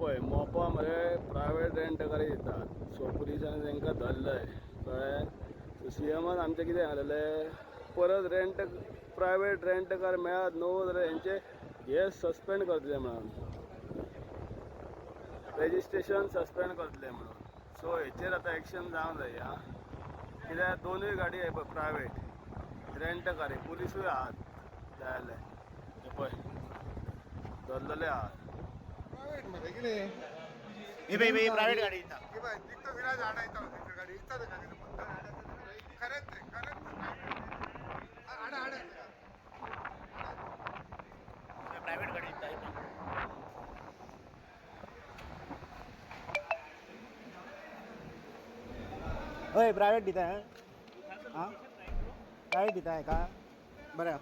पळय मोपा मरे private rent कारी दितात. सो पुलिसांनी तांकां धरलंय, कळ्ळें. सो सीएमान आमचें कितें सांगलेलें, परत रेंट प्रायवेट रेंट कार मेळत न्हू जाल्यार हेंचे हे सस्पेंड करतले म्हणून, रेजिस्ट्रेशन सस्पेंड करतले म्हणून. सो हेचेर आतां एक्शन जावंक जाय. आं, कित्याक दोनूय गाडी हे पळय प्रायवेट रेंट कारी, पुलिसूय आहात जाय जाल्यार हे पळय धरलेले आहात. प्रायव्हेट मरे कितें? ही पळय, ही प्रायव्हेट गाडी दिता. की बाय तिकतो विराज हाडा येता गाडी इच्छा ताका कितें म्हणटा. खरेंच तें, खरेंच तें. हाडा हाडा. प्रायव्हेट गाडी दिता ही पळय. हय, प्रायव्हेट दिता. आं, प्रायव्हेट दिता का? बरें.